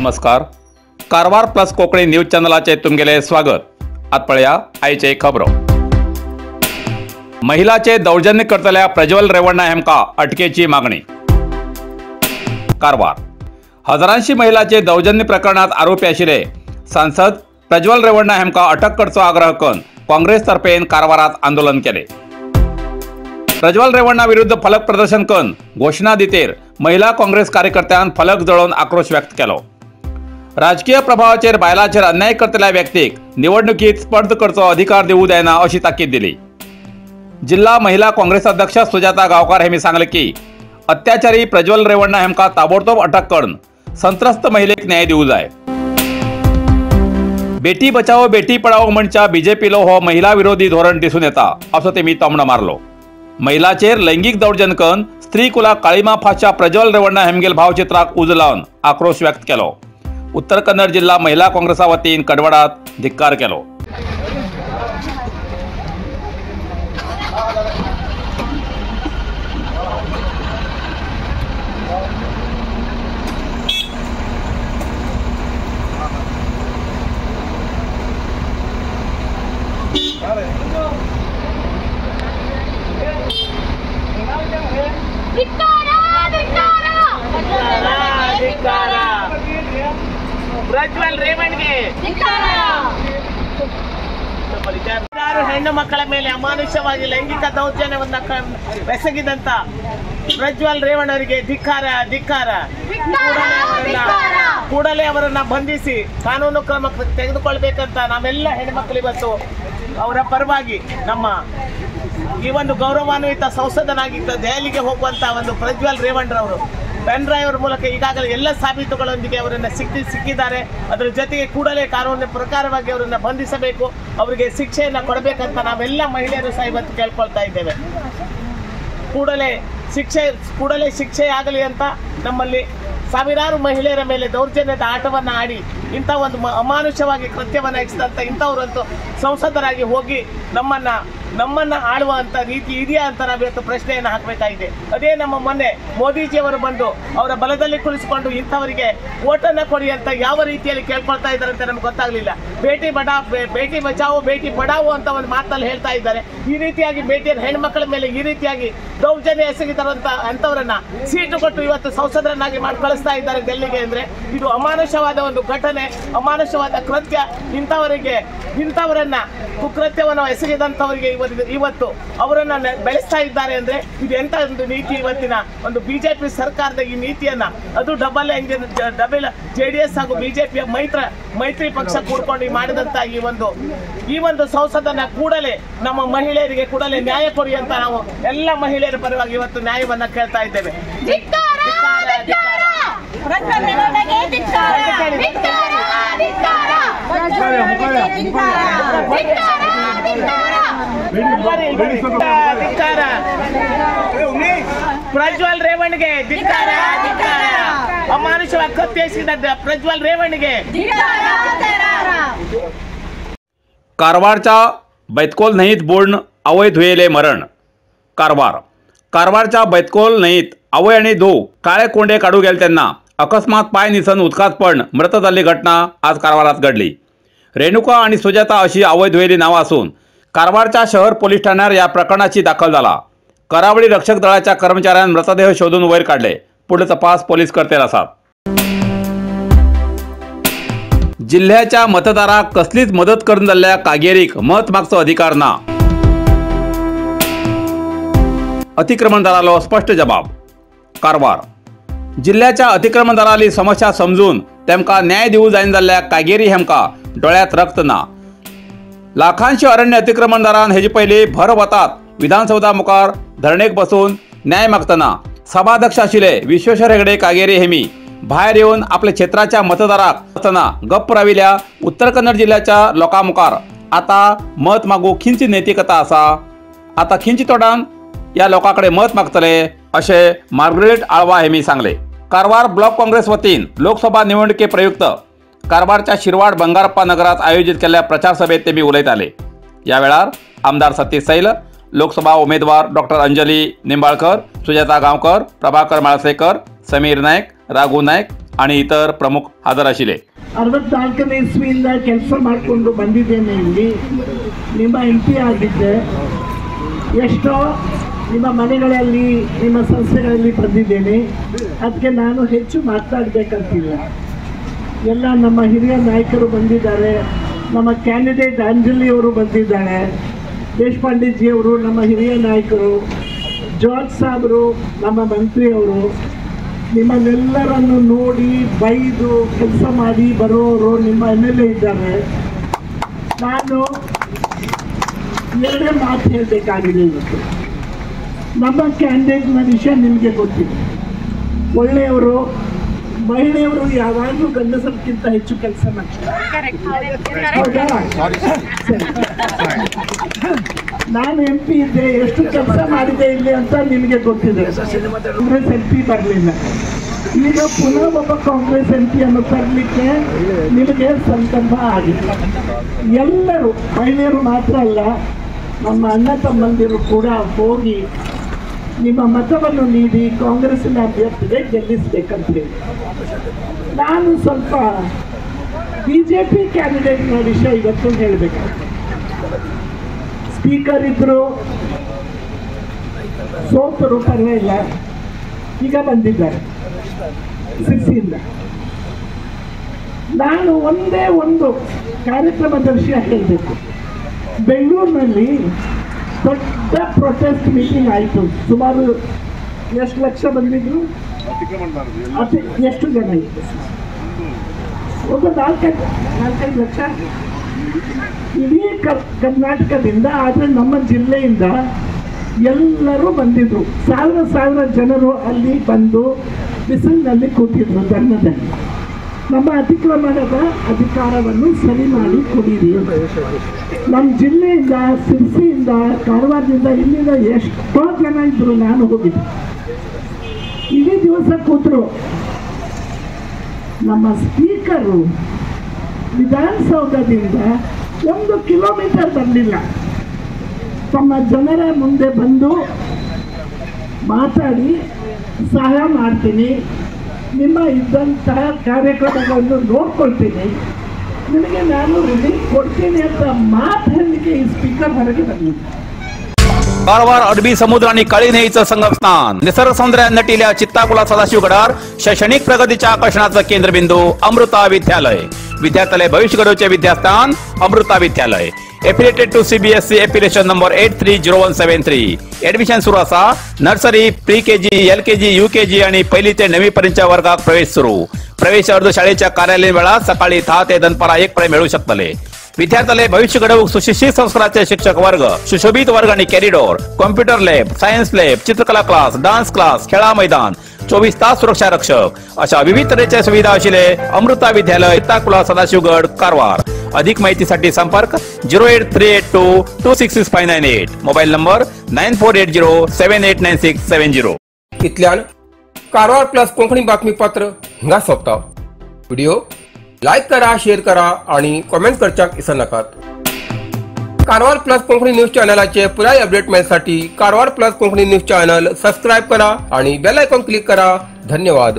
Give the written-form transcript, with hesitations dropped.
नमस्कार, Karwar plus Konkani news चॅनलाचे तुमगेले स्वागत. आत पळया आयचे खबरो. महिलाचे दौर्जन्य करतल्या प्रज्वल रेवण्णा हेमका अटकेची मागणी. कारवार हजारांशी महिलाचे दौर्जन्य प्रकरणात आरोपी आशिल्ले सांसद प्रज्वल रेवण्णा हेमका अटक करचो आग्रह करून काँग्रेस तर्फेन कारवारात आंदोलन केले. प्रज्वल रेवण्णा विरुद्ध फलक प्रदर्शन करून घोषणा दितेर महिला काँग्रेस कार्यकर्त्यान फलक जळोवन आक्रोश व्यक्त केलो. राजकीय प्रभावाचेर बायलांचेर अन्याय करतल्या व्यक्तीक निवडणुकीत स्पर्ध करचो अधिकार दिवू जायना अशी ताकीद दिली. जिल्हा महिला काँग्रेस अध्यक्ष सुजाता गावकर हेमी सांगले की अत्याचारी प्रज्वल रेवण्णा हेमका ताबडतोब अटक करून संत्रस्त महिलेक न्याय दिवू जाय. बेटी बचाओ बेटी पढाओ म्हणच्या बीजेपीलो हो महिला विरोधी धोरण दिसून येता असो तेमी तोमणो मारलो. महिलाचेर लैंगिक दौर्जन्य करून स्त्री कुला काळीमा फाशा प्रज्वल रेवण्णा हेमगेल भावचित्राक उजो लावन आक्रोश व्यक्त केलो. उत्तर कन्नड जिल्हा महिला काँग्रेसा वतीन कडवडात धिक्कार केलो. ಪ್ರಜ್ವಲ್ ರೇವಣ್ಗೆ ಹೆಣ್ಣು ಮಕ್ಕಳ ಮೇಲೆ ಅಮಾನುಷವಾಗಿ ಲೈಂಗಿಕ ದೌರ್ಜನ್ಯವನ್ನ ಎಸಗಿದಂತ ಪ್ರಜ್ವಲ್ ರೇವಣ್ಣವರಿಗೆ ಧಿಕ್ಕಾರ ಧಿಕ್ಕಾರ. ಕೂಡಲೇ ಅವರನ್ನ ಬಂಧಿಸಿ ಕಾನೂನು ಕ್ರಮ ತೆಗೆದುಕೊಳ್ಬೇಕಂತ ನಾವೆಲ್ಲ ಹೆಣ್ಮಕ್ಳು ಇವತ್ತು ಅವರ ಪರವಾಗಿ ನಮ್ಮ ಈ ಒಂದು ಗೌರವಾನ್ವಿತ ಸಂಸದನಾಗಿದ್ದ ದೆಹಲಿಗೆ ಹೋಗುವಂತ ಒಂದು ಪ್ರಜ್ವಲ್ ರೇವಣ್ಣರವರು ಪೆನ್ ಡ್ರೈವರ್ ಮೂಲಕ ಈಗಾಗಲೇ ಎಲ್ಲ ಸಾಬೀತುಗಳೊಂದಿಗೆ ಅವರನ್ನು ಸಿಕ್ಕಿದ್ದಾರೆ. ಅದರ ಜೊತೆಗೆ ಕೂಡಲೇ ಕಾನೂನಿನ ಪ್ರಕಾರವಾಗಿ ಅವರನ್ನು ಬಂಧಿಸಬೇಕು, ಅವರಿಗೆ ಶಿಕ್ಷೆಯನ್ನು ಕೊಡಬೇಕಂತ ನಾವೆಲ್ಲ ಮಹಿಳೆಯರು ಸಹ ಇವತ್ತು ಕೇಳ್ಕೊಳ್ತಾ ಇದ್ದೇವೆ. ಕೂಡಲೇ ಶಿಕ್ಷೆ ಆಗಲಿ ಅಂತ ನಮ್ಮಲ್ಲಿ ಸಾವಿರಾರು ಮಹಿಳೆಯರ ಮೇಲೆ ದೌರ್ಜನ್ಯದ ಆಟವನ್ನು ಆಡಿ ಇಂಥ ಒಂದು ಅಮಾನುಷವಾಗಿ ಕೃತ್ಯವನ್ನು ಎಸಗಿದಂಥ ಇಂಥವರಂತೂ ಸಂಸದರಾಗಿ ಹೋಗಿ ನಮ್ಮನ್ನ ಆಳುವಂಥ ರೀತಿ ಇದೆಯಾ ಅಂತ ನಾವಿವತ್ತು ಪ್ರಶ್ನೆಯನ್ನು ಹಾಕಬೇಕಾಗಿದೆ. ಅದೇ ನಮ್ಮ ಮೊನ್ನೆ ಮೋದಿಜಿಯವರು ಬಂದು ಅವರ ಬಲದಲ್ಲಿ ಕುಳಿಸಿಕೊಂಡು ಇಂಥವರಿಗೆ ಓಟನ್ನು ಕೊಡಿ ಅಂತ ಯಾವ ರೀತಿಯಲ್ಲಿ ಕೇಳ್ಕೊಳ್ತಾ ಇದ್ದಾರೆ ಅಂತ ನಮ್ಗೆ ಗೊತ್ತಾಗಲಿಲ್ಲ. ಬೇಟಿ ಬಚಾವೋ ಬೇಟಿ ಪಡಾವೋ ಅಂತ ಒಂದು ಮಾತಲ್ಲಿ ಹೇಳ್ತಾ ಇದ್ದಾರೆ. ಈ ರೀತಿಯಾಗಿ ಬೇಟಿಯ ಹೆಣ್ಮಕ್ಳ ಮೇಲೆ ಈ ರೀತಿಯಾಗಿ ದೌರ್ಜನ್ಯ ಎಸಗಿದಾರಂತ ಅಂಥವರನ್ನ ಸೀಟು ಕೊಟ್ಟು ಇವತ್ತು ಸಂಸದರನ್ನಾಗಿ ಮಾಡಿ ಕಳಿಸ್ತಾ ಇದ್ದಾರೆ ಡೆಲ್ಲಿಗೆ ಅಂದರೆ ಇದು ಅಮಾನುಷವಾದ ಒಂದು ಘಟನೆ, ಅಮಾನುಷವಾದ ಕೃತ್ಯ. ಇಂಥವರನ್ನ ಕುಕೃತ್ಯವನ್ನು ಎಸಗಿದಂಥವರಿಗೆ ಇವತ್ತು ಅವರನ್ನ ಬೆಳೆಸ್ತಾ ಇದ್ದಾರೆ ಅಂದ್ರೆ ಇದು ಎಂತ ಒಂದು ನೀತಿ? ಇವತ್ತಿನ ಒಂದು ಬಿಜೆಪಿ ಸರ್ಕಾರದ ಈ ನೀತಿಯನ್ನ, ಅದು ಡಬಲ್ ಎಂಜಿನ್ ಡಬಲ್ ಜೆಡಿಎಸ್ ಹಾಗೂ ಬಿಜೆಪಿಯ ಮೈತ್ರಿ ಪಕ್ಷ ಕೂಡ್ಕೊಂಡು ಮಾಡಿದಂತ ಈ ಒಂದು ಸಂಸದನ ಕೂಡಲೇ ನಮ್ಮ ಮಹಿಳೆಯರಿಗೆ ಕೂಡಲೇ ನ್ಯಾಯ ಕೊಡಿ ಅಂತ ನಾವು ಎಲ್ಲ ಮಹಿಳೆಯರ ಪರವಾಗಿ ಇವತ್ತು ನ್ಯಾಯವನ್ನ ಕೇಳ್ತಾ ಇದ್ದೇವೆ. ಪ್ರಜ್ವಲ್ ರೇವಣ್ಗೆ ಧಿಕ್ಕಾರ ಧಿಕ್ಕಾರ. ಅಮಾನುಷವಾಗಿ ಕತ್ತೆಸಿದ ಪ್ರಜ್ವಲ್ ರೇವಣ್ಗೆ. कारवारच्या बैतकोल न्हंयेत बुडून आवय धुयेले मरण. कारवार कारवारच्या बैतकोल न्हंयेत आवय आनी धूव काळे कोंडे काडूंक गेले तेन्ना अकस्मात पांय निसन उदकांत पडून मृत जाल्ली घटना आज कारवारात घडली. रेणुका आनी सुजाता अशी आवय धुयेली नांवां आसून कारवारच्या शहर पोलीस ठाण्यार ह्या प्रकरणाची दाखल जाला. करावळी रक्षक दळाच्या कर्मचाऱ्यान मृतदेह शोधून वयर काडले. पुढे तपास पोलीस करतेर आसात. जिल्ह्याच्या मतदाराक कसलीच मदत करून जाल्ल्या कागेरीक मत मागचो अधिकार ना, अतिक्रमणदारालो स्पष्ट जबाब. कारवार जिल्ह्याच्या अतिक्रमणदाराली समस्या समजून तेमकां न्याय दिवू जायना जाल्ल्या कागेरी हेमकां डोळ्यांत रक्त ना. लाखांशी अरण्य अतिक्रमणदारान हेजे पयलीं भर वतात विधानसौधा मुखार धरणेक बसून न्याय मागतना सभाध्यक्ष आशिल्ले विश्वेश्वर हेगडे कागेरी हेमी भायर येवन आपल्या क्षेत्राच्या मतदाराक आसतना गप्प राविल्या उत्तर कन्नड जिल्ह्याच्या लोकां मुखार आतां मत मागू खंयची नैतिकता आसा? आतां खंयची तोंडान ह्या लोकां कडेन मत मागतले अशें मार्गरेट आळवा हेमी सांगले. कारवार ब्लॉक काँग्रेस वतीन लोकसभा निवडणुके प्रयुक्त कारवारच्या शिरवाड बंगारप्पा नगरात आयोजित केल्ल्या प्रचार सभेत ते उलयताले. ह्या वेळार आमदार सतीश सैल, लोकसभा उमेदवार डॉक्टर अंजली निंबाळकर, सुजाता गांवकर, प्रभाकर माळसेकर, समीर नायक, राघू नायक आनी इतर प्रमुख हजर आशिल्ले. 64ನೇ ಇಸ್ವಿಯಿಂದ ಕೆಲಸ ಮಾಡಿಕೊಂಡು ಬಂದಿದ್ದೇನೆ. ಇಲ್ಲಿ ನಿಮ್ಮ ಎಂ ಪಿ ಆಗಿದ್ದೆ, ಎಷ್ಟೋ ನಿಮ್ಮ ಮನೆಗಳಲ್ಲಿ ನಿಮ್ಮ ಸಂಸ್ಥೆಗಳಲ್ಲಿ ಬಂದಿದ್ದೇನೆ. ಅದಕ್ಕೆ ನಾನು ಹೆಚ್ಚು ಮಾತಾಡಬೇಕಂತಿಲ್ಲ. ಎಲ್ಲ ನಮ್ಮ ಹಿರಿಯ ನಾಯಕರು ಬಂದಿದ್ದಾರೆ, ನಮ್ಮ ಕ್ಯಾಂಡಿಡೇಟ್ ಅಂಜಲಿಯವರು ಬಂದಿದ್ದಾರೆ, ದೇಶಪಾಂಡೆಜಿಯವರು ನಮ್ಮ ಹಿರಿಯ ನಾಯಕರು, ಜಾರ್ಜ್ ಸಾಬ್ರು ನಮ್ಮ ಮಂತ್ರಿಯವರು, ನಿಮ್ಮನ್ನೆಲ್ಲರನ್ನು ನೋಡಿ ಬೈದು ಕೆಲಸ ಮಾಡಿ ಬರುವವರು ನಿಮ್ಮ ಎಮ್ ಎಲ್ ಎ ಇದ್ದಾರೆ. ನಾನು ಎರಡೇ ಮಾತು ಹೇಳಬೇಕಾಗಿದೆ ಇವತ್ತು. ನಮ್ಮ ಕ್ಯಾಂಡಿಡೇಟ್ನ ವಿಷಯ ನಿಮಗೆ ಗೊತ್ತಿದೆ, ಒಳ್ಳೆಯವರು. ಮಹಿಳೆಯವರು ಯಾವಾಗಲೂ ಗಂಡಸರಿಗಿಂತ ಹೆಚ್ಚು ಕೆಲಸ ಮಾಡ್ತಾರೆ. ಹೌದಾ? ನಾನು ಎಂ ಪಿ ಇದ್ದೆ, ಎಷ್ಟು ಕೆಲಸ ಮಾಡಿದೆ ಇಲ್ಲಿ ಅಂತ ನಿಮಗೆ ಗೊತ್ತಿದೆ. ಕಾಂಗ್ರೆಸ್ ಎಂ ಪಿ ಬರಲಿಲ್ಲ, ಈಗ ಪುನಃ ಒಬ್ಬ ಕಾಂಗ್ರೆಸ್ ಎಂ ಪಿಯನ್ನು ತರಲಿಕ್ಕೆ ನಿಮಗೆ ಸಂದರ್ಭ ಆಗಿದೆ. ಎಲ್ಲರೂ ಮಹಿಳೆಯರು ಮಾತ್ರ ಅಲ್ಲ, ನಮ್ಮ ಅಣ್ಣ ತಮ್ಮಂದಿರು ಕೂಡ ಹೋಗಿ ನಿಮ್ಮ ಮತವನ್ನು ನೀಡಿ ಕಾಂಗ್ರೆಸ್ಸಿನ ಅಭ್ಯರ್ಥಿಗೆ ಗೆಲ್ಲಿಸಬೇಕಂತ ಹೇಳಿ ನಾನು ಸ್ವಲ್ಪ ಬಿ ಜೆ ಪಿ ಕ್ಯಾಂಡಿಡೇಟ್ನ ವಿಷಯ ಇವತ್ತು ಹೇಳಬೇಕು. ಸ್ಪೀಕರ್ ಇದ್ದರು, ಸೋತರು, ಪರವಾಗಿಲ್ಲ, ಈಗ ಬಂದಿದ್ದಾರೆ ಸಿರ್ಸಿಯಿಂದ. ನಾನು ಒಂದೇ ಒಂದು ಕಾರ್ಯಕ್ರಮದ ವಿಷಯ ಹೇಳಬೇಕು. ಬೆಂಗಳೂರಿನಲ್ಲಿ ದೊಡ್ಡ ಪ್ರೊಟೆಸ್ಟ್ ಮೀಟಿಂಗ್ ಆಯಿತು. ಸುಮಾರು ಎಷ್ಟು ಲಕ್ಷ ಬಂದಿದ್ರು, ಎಷ್ಟು ಜನ ಇತ್ತು, ಒಂದು 4-5 ಲಕ್ಷ ಇಡೀ ಕರ್ನಾಟಕದಿಂದ. ಆದರೆ ನಮ್ಮ ಜಿಲ್ಲೆಯಿಂದ ಎಲ್ಲರೂ ಬಂದಿದ್ರು. ಸಾವಿರ ಸಾವಿರ ಜನರು ಅಲ್ಲಿ ಬಂದು ಬಿಸಿಲಿನಲ್ಲಿ ಕೂತಿದ್ರು ಧರ್ಮದಲ್ಲಿ. ನಮ್ಮ ಅತಿಕ್ರಮಣದ ಅಧಿಕಾರವನ್ನು ಸರಿ ಮಾಡಿ ಕೊಡಿರಿ. ನಮ್ಮ ಜಿಲ್ಲೆಯಿಂದ, ಸಿರ್ಸಿಯಿಂದ, ಕಾರವಾರದಿಂದ, ಇಲ್ಲಿಂದ ಎಷ್ಟೋ ಜನ ಇದ್ದರು. ನಾನು ಹೋಗಿದ್ದೆ, ಇಡೀ ದಿವಸ ಕೂತರು. ನಮ್ಮ ಸ್ಪೀಕರು ವಿಧಾನಸೌಧದಿಂದ 1 ಕಿಲೋಮೀಟರ್ ಬರಲಿಲ್ಲ. ತಮ್ಮ ಜನರ ಮುಂದೆ ಬಂದು ಮಾತಾಡಿ ಸಹಾಯ ಮಾಡ್ತೀನಿ, ನಿಮ್ಮ ಇದ್ದಂತಹ ಕಾರ್ಯಕ್ರಮಗಳನ್ನು ನೋಡ್ಕೊಳ್ತೀನಿ, ನಿಮಗೆ ನಾನು ರಿಲೀಫ್ ಕೊಡ್ತೀನಿ ಅಂತ ಮಾತು ಹೇಳಲಿಕ್ಕೆ ಈ ಸ್ಪೀಕರ್ ಹೊರಗೆ ಬರಲಿಲ್ಲ. कारवार अरबी समुद्र आणि काळी न्हंयेचं संगमस्थान, निसर्ग सौंदर्यान नटिल्या चित्ताकुला सदाशिवगडार शैक्षणिक प्रगतीच्या आकर्षणाचं केंद्रबिंदू अमृता विद्यालय. विद्यार्थ्यालय भविष्य घडवचे विद्यास्थान Amrita Vidyalaya. Affiliated to CBSE affiliation number 830173. Admission सुरू आसा. Nursery, pre KG, LKG, UKG आणि पहिली ते 9वी पर्यंतच्या वर्गात प्रवेश सुरू. प्रवेश अर्ज शाळेच्या कार्यालयीन वेळात सकाळी 10 ते दनपारा 1 पर्यंत मिळू शकतले. विद्यार्थ्याले भविष्य घडवूक सुशिक्षित संस्काराचे शिक्षक वर्ग, सुशोभित वर्ग आणि corridor, computer lab, science lab, चित्रकला क्लास, डान्स क्लास, खेळा मैदान, 24 तास सुरक्षा रक्षक अशा विविध तऱ्हेच्या सुविधा आशिल्ले अमृता विद्यालय, चित्ताकुला, सदाशिवगड, कारवार. अधिक माहितीसाठी संपर्क 08382 266598, मोबाईल नंबर 9480789670. इतल्यान कारवार प्लस कोंकणी बातमीपत्र हांगा सोंपता. व्हिडिओ लायक करा, शेअर करा आणि कॉमेंट करच्याक विसरनाकात. कारवार प्लस कोंकणी न्यूज चॅनलाचे पुराय update मेळसाठी Karwar plus Konkani news channel subscribe करा आणि बेल आयकॉन क्लिक करा. धन्यवाद.